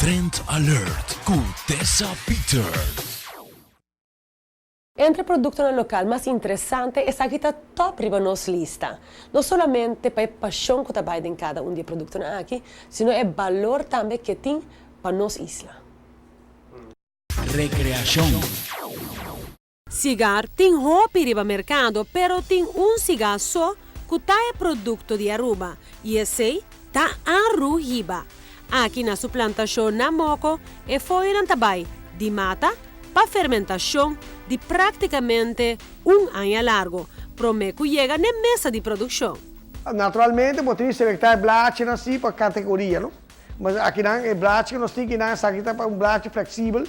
Trend Alert ku Tessa Peters. Entre produktonan lokal mas interesante, esaki ta top riba nos lista. No solamente pa e pashon ku ta bai den kada un di e produktonan aki, sino e balor tambe ku e tin pa nos isla. Rekreashon. Sigar tin hopi riba merkado, pero tin un sigar so ku ta e produkto di Aruba i esei ta Aruhiba. Aki na su plantashon na Moko e foyonan ta bai di mata pa fermentashon di praktikamente un aña largo promé ku yega n'e mesa di produkshon. Naturalmente bo tin di selektá e blachinan si pa kategoria no, mas akinan e blachi ku nos tin kinan esaki ta pa un blachi fleksibel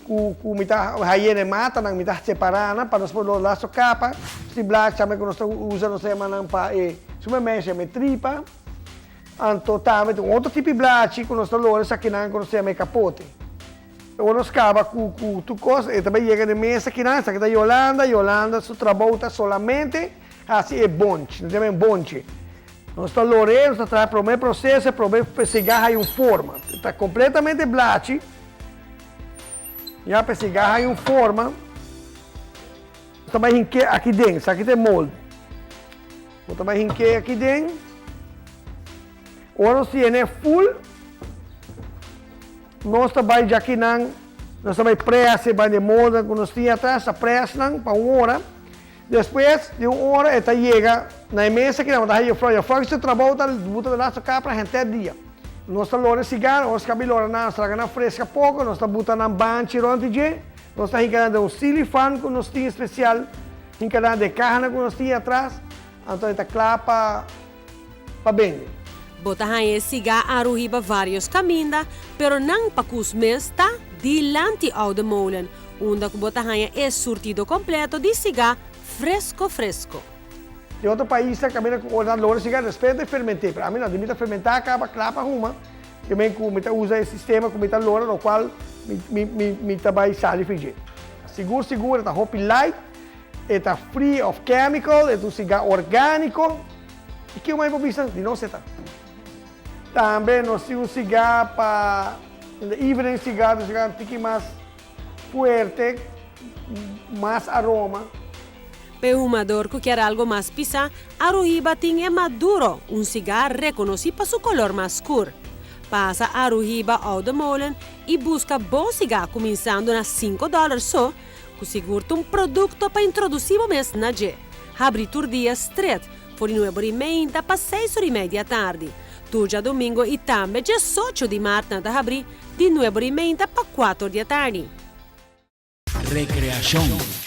Ku ku mi ta haye na e matanan, mi ta separá nan pa nos por lo laso kapa. Si blachi tambe ku nos ta usa nos ta yama nan pa e suma mensha yama e tripa. Anto tambe tin un otro tipo di blachi ku nos ta lora esakinan ku nos ta yama e kapote. Ora nos kaba ku ku tur kos e ta bai yega na e mesa akinan, esaki ta Yolanda, Yolanda su trabou ta solamente hasi e bonchi, nos ta yama e bonchi. Nos ta lor'é, nos ta traha e promé proseso, e promé siga haña un forma. Ta kompletamente blachi. Ya pa e siga haña un forma. Nos ta bai hink'é aki den, esaki ta e molde. Bo ta bai hink'é aki den. Ora nos tiene full, nos ta bai djakinan, nos ta bai press e bai den molde ku nos tin atras, ta press nan pa un ora. Despues di un ora e ta yega na e mesa ki nan ta haña Floria. Floria su trabou ta buta den laso kapra henter dia. Nos ta lora e sigar, ora skabi lora nan, nos ta laga nan freska poko, nos ta buta nan banchi rònt di dje, nos ta hinka nan den un silifan ku nos tin spesial, hinka nan den e kahanan ku nos tin atras, anto e ta kla pa pa bende. Bo ta haña e sigá aru hiba vários kaminda, pero nan pakus mes ta dilanti Oude Molen, unda ku bo ta haña e surtido kompleto di sigá fresko fresko. Den otro paisnan kaminda ku ora nan logra sigá despues di ferment'é, pero ami no, di mi ta fermentá kaba kla pa huma, ke men ku mi ta usa e sistema ku mi ta logra lokual mi mi mi ta bai sali for dje. Sigur sigur e ta hopi light, e ta free of chemical, e ta un sigá orgániko. I kiko mai por bisa di nos e ta? Tambe nos tin un sigá pa in the evening cigar, un sigá un tiki mas fuerte, mas aroma. P'e humador ku kier algo mas pisá, Aruhiba tin e Maduro, un sigá rekonosí pa su kolor mas skur. Pasa Aruhiba Oude Molen i buska bo sigá kuminsando na sinku dòler so, ku sigur ta un produkto pa introdusí bo mes na dje. Habrí tur dia stret, for di nuebe ora i meinta pa seis ora i mei di atardi. Tur djadumingo i tambe diesocho di mart nan ta habrí di nuebe ora i meinta pa kuater di atardi. Rekreashon.